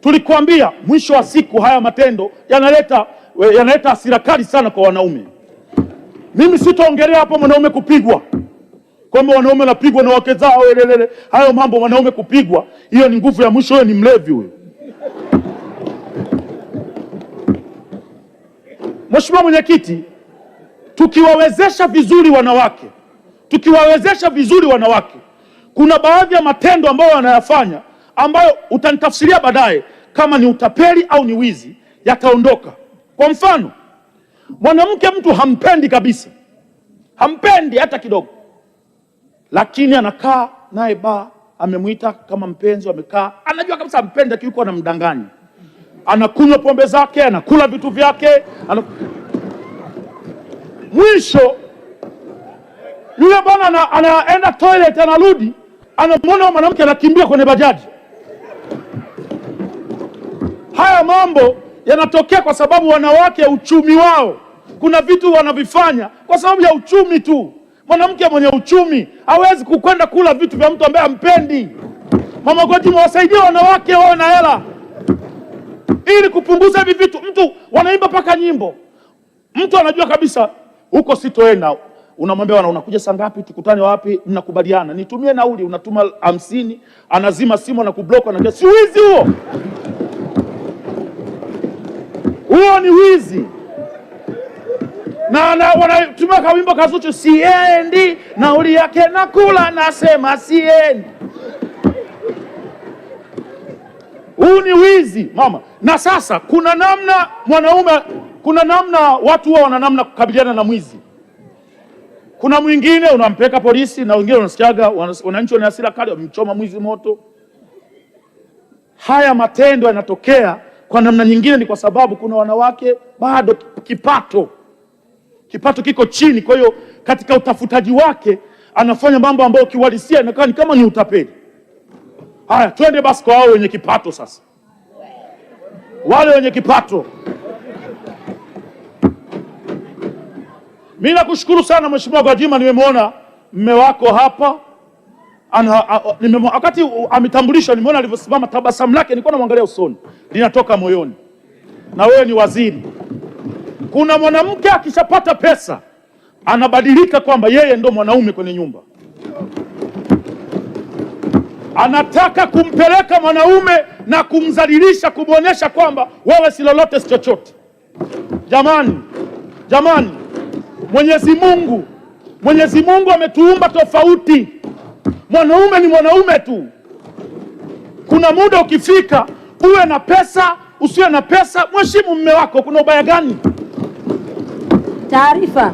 Tulikuambia mwisho wa siku haya matendo yanaleta hasira kali sana kwa wanaume. Mimi sitaongelea hapo mwanaume kupigwa, kwamba wanaume wanapigwa na wake zao, elelele. Hayo mambo mwanaume kupigwa, hiyo ni nguvu ya mwisho, huyo ni mlevi huyo. Mheshimiwa Mwenyekiti, tukiwawezesha vizuri wanawake, tukiwawezesha vizuri wanawake, kuna baadhi ya matendo ambayo wanayafanya ambayo utanitafsiria baadaye kama ni utapeli au ni wizi, yataondoka. Kwa mfano, mwanamke mtu hampendi kabisa, hampendi hata kidogo, lakini anakaa naye baa, amemwita kama mpenzi, amekaa, anajua kabisa hampendi, lakini yuko anamdanganya, anakunywa pombe zake, anakula vitu vyake, mwisho yule bwana anaenda toilet, anarudi, anamwona mwanamke anakimbia kwenye bajaji. Haya mambo yanatokea kwa sababu wanawake uchumi wao, kuna vitu wanavifanya kwa sababu ya uchumi tu. Mwanamke mwenye uchumi hawezi kukwenda kula vitu vya mtu ambaye hampendi. Mama Gwajima, wasaidie wanawake wawe na hela ili kupunguza hivi vitu. Mtu wanaimba mpaka nyimbo, mtu anajua kabisa huko sitoenda, unamwambia bwana, unakuja saa ngapi, tukutane wapi, mnakubaliana, nitumie nauli, unatuma 50, anazima simu, anakublock, anakuambia si wizi huo, huo ni wizi. Na wanatumia kawimbo kazuchu, siendi, nauli yake nakula, nasema siendi. Huu ni wizi mama. Na sasa kuna namna mwanaume, kuna namna watu huwa wana namna kukabiliana na mwizi. Kuna mwingine unampeleka polisi, na wengine unasikiaga wananchi wana hasira kali, wamemchoma mwizi moto. Haya matendo yanatokea kwa namna nyingine, ni kwa sababu kuna wanawake bado kipato kiko chini. Kwa hiyo katika utafutaji wake anafanya mambo ambayo kiuhalisia inakaa ni kama ni utapeli. Haya, twende basi kwa wao wenye kipato sasa, wale wenye kipato. Mimi nakushukuru sana Mheshimiwa Gwajima, nimemwona mme wako hapa wakati ametambulishwa, nimeona alivyosimama, tabasamu lake nilikuwa namwangalia usoni, linatoka moyoni. Na wewe ni waziri. Kuna mwanamke akishapata pesa anabadilika kwamba yeye ndo mwanaume kwenye nyumba, anataka kumpeleka mwanaume na kumdhalilisha, kumwonyesha kwamba wewe si lolote si chochote. Jamani, jamani, Mwenyezi Mungu ametuumba tofauti. Mwanaume ni mwanaume tu. Kuna muda ukifika, uwe na pesa usiwe na pesa, mheshimu mume wako. Kuna ubaya gani? Taarifa.